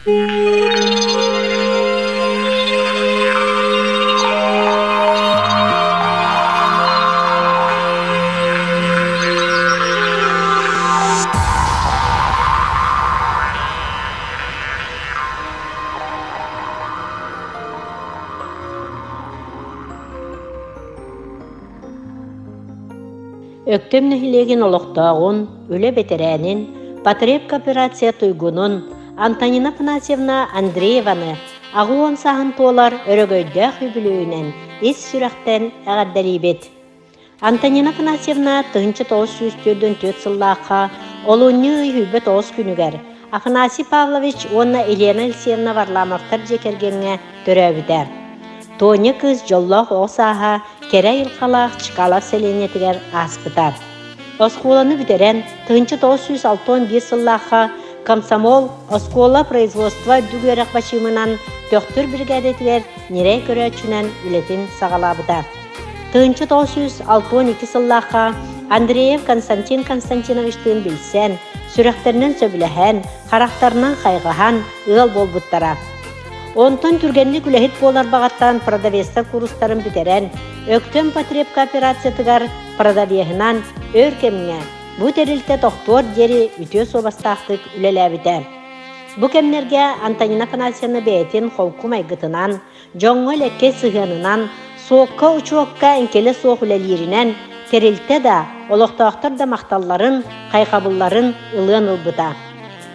Өктөм нэһилиэгин олохтооҕун, үлэ бэтэрээнин, потребкооперация туйгунун Антонина Афанасьевна Андрееваны 80 сааһын туолар өрөгөйдөөх үбүлүөйүнэн ис сүрэхтэн эҕэрдэлиибит! Антонина Афанасьевна 1944 сыллаахха олунньу ый 29 күнүгэр Афанасий Павлович уонна Елена Алексеевна Варламовтар дьиэ кэргэҥҥэ төрөөбүтэ. Тоня кыыс дьоллоох оҕо сааһа кэрэ айылҕалаах Чкалов сэлиэнньэтигэр ааспыта. Оскуоланы бүтэрэн, 1961 сыллаахха комсомол, оскуола производство үрдүк үөрэх бачыымынан Төхтүр биригээдэтигэр ньирэй көрөөччүнэн үлэтин саҕалаабыта. 1962 сыллаахха Андреев Константин Константиновичтыын билсэн, сүрэхтэринэн сөбүлэһэн, харахтарынан хайҕаһан ыал буолбуттара. Онтон түргэнник үлэһит буолар баҕаттан продавецтар курстарын бүтэрэн, Өктөм потребкооперациятыгар продавеһынан өр кэмҥэ бу тэрилтэ тохтуор диэри үтүө суобастаахтык үлэлээбитэ. Бу кэмнэргэ Антонина Афанасьевна бэйэтин холку майгытынан, дьоҥҥо элэккэй сыһыанынан, суокка-учуокка эҥкилэ суох үлэлииринэн тэрилтэ да, олохтоохтор да махталларын, хайҕабылларын ылыан ылбыта.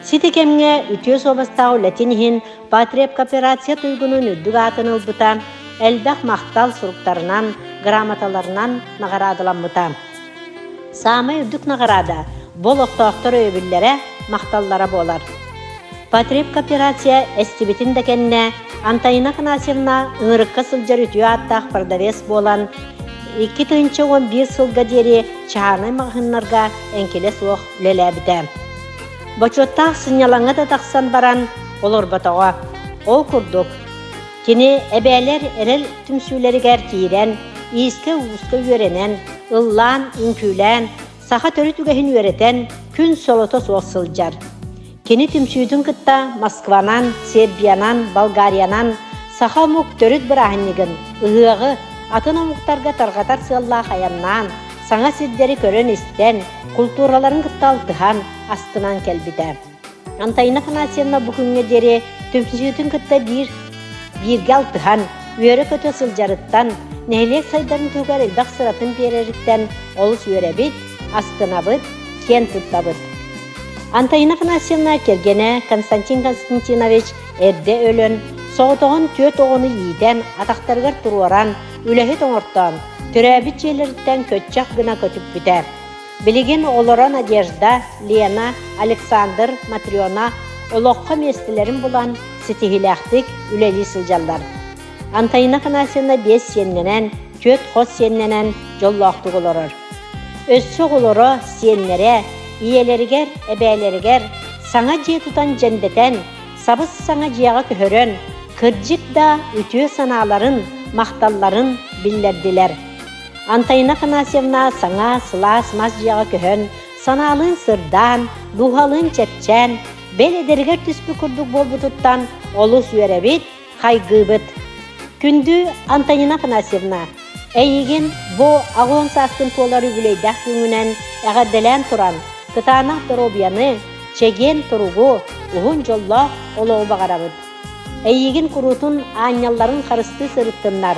Сити кэмҥэ үтүө суобастаах үлэтин иһин потребкооперация туйгунун үрдүк аатын ылбыта, элбэх махтал суруктарынан, грамоталарынан наҕараадаламмыта. Саамай үрдүк наҕараада бу олохтоохтор өйөбүллэрэ, махталлара буолар. Потребкооперация эстибитин да кэннэ Антонина Афанасьевна ыҥырыкка сылдьар үтүө ааттаах продавец буолан, 2011 сылга диэри чааһынай маҕаһыыннарга эҥкилэ суох үлэлээбитэ. Бочуоттаах сынньалаҥҥа да тахсан баран олорботоҕо. Ол курдук, кини эбээлэр эрэл түмсүүлэригэр киирэн, иискэ-ууска үөрэнэн, ыллаан, үҥкүүлээн, саха төрүт үгэһин үөрэтэн, күн солото суох сылдьар. Кини түмсүүтүн кытта Москванан, Сербиянан, Болгариянан саха омук төрүт бырааһынньыгын, ыһыаҕы атын омуктарга тарҕатар сыаллаах айаннаан, саҥа сирдэри көрөн-истэн, култуураларын кытта алтыһан, астынан кэлбитэ. Антонина Афанасьевна бу күҥҥэ диэри түмсүүтүн кытта биир бииргэ алтыһан, үөрэ-көтө сылдьарыттан, нэһилиэк сайдарын туһугар элбэх сыратын биэрэриттэн олус үөрэбит, астынабыт, киэн туттабыт. Антонина Афанасьевна кэргэнэ Константин Константинович эрдэ өлөн, соҕотоҕун түөрт оҕону иитэн, атахтарыгар туруоран, үлэһит оҥортоон, төрөөбүт дьиэлэриттэн көччөх гына көтүппүтэ. Билигин оҕолоро Надежда, Лена, Александр, Матрена олоххо миэстэлэрин булан, ситиһиилээхтик үлэлии сылдьаллар. Антонина Афанасьевна биэс сиэннэнэн, түөрт хос сиэннэнэн дьоллоохтук олорор. Өссө оҕолоро, сиэннэрэ, ийэлэригэр, эбээлэригэр саҥа дьиэ тутан дьэндэтэн, сабыс-саҥа дьиэҕэ көһөрөн, кырдьык да үтүө санааларын, махталларын биллэрдилэр. Антонина Афанасьевна саҥа сылаас мас дьиэҕэ көһөн, санаалыын сырдаан, дууһалыын чэпчээн, бэл эдэригэр түспүт курдук буолбутуттан олус үөрэбит, хайгыыбыт. Күндү Антонина Афанасьевна, эйигин бу 80 сааскын туолар үбүлүөйдээх күҥҥүнэн эҕэрдэлээн туран, кытаанах доруобуйаны, чэгиэн туругу, уһун дьоллоох олоҕу баҕарабыт. Эйигин куруутун аанньалларын харыстыы сырыттыннар,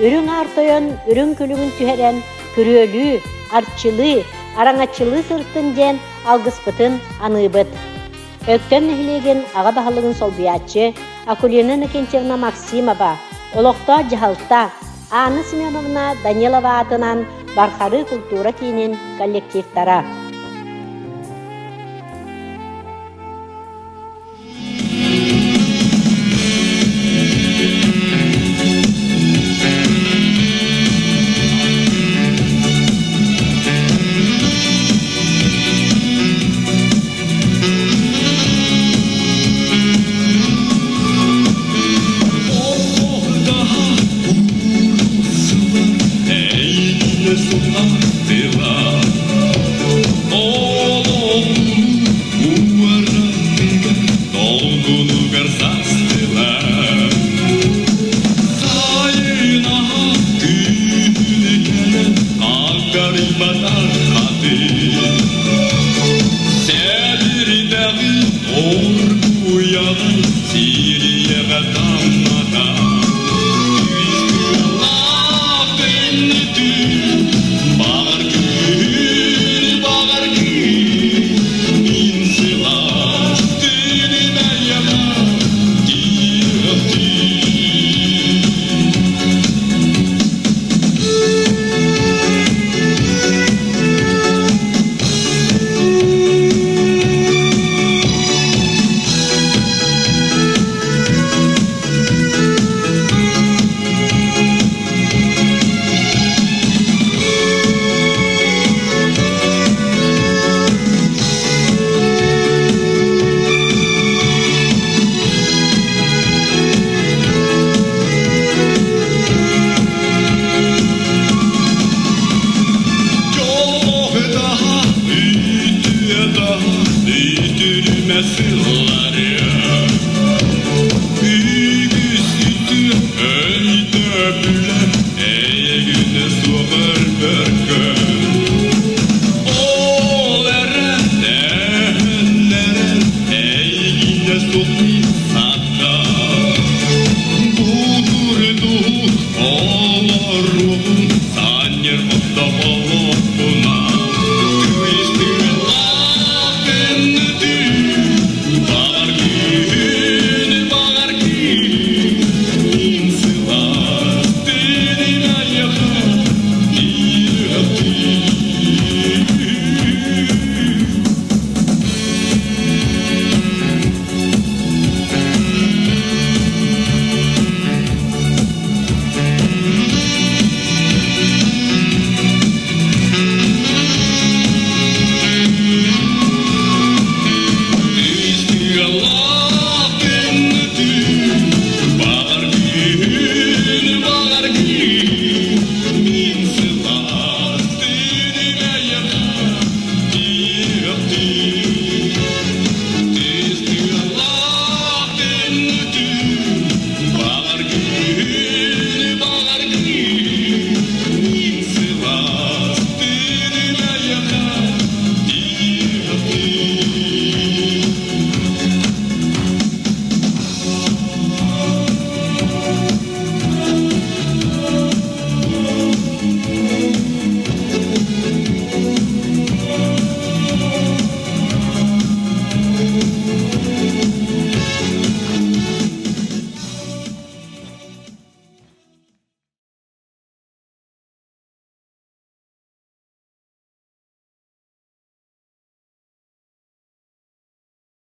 үрүҥ аар тойон үрүҥ күлүгүн түһэрэн күрүөлүү, арчылыы, араҥаччылыы сырыттын диэн алгыспытын аныыбыт. Өктөм нэһилиэгин аҕа баһылыгын солбуйааччы Акулина Иннокентьевна Максимова, олохтоох дьаһалта Анна Семеновна Данилова аатынан Бархарыы култуура киинин коллективтара.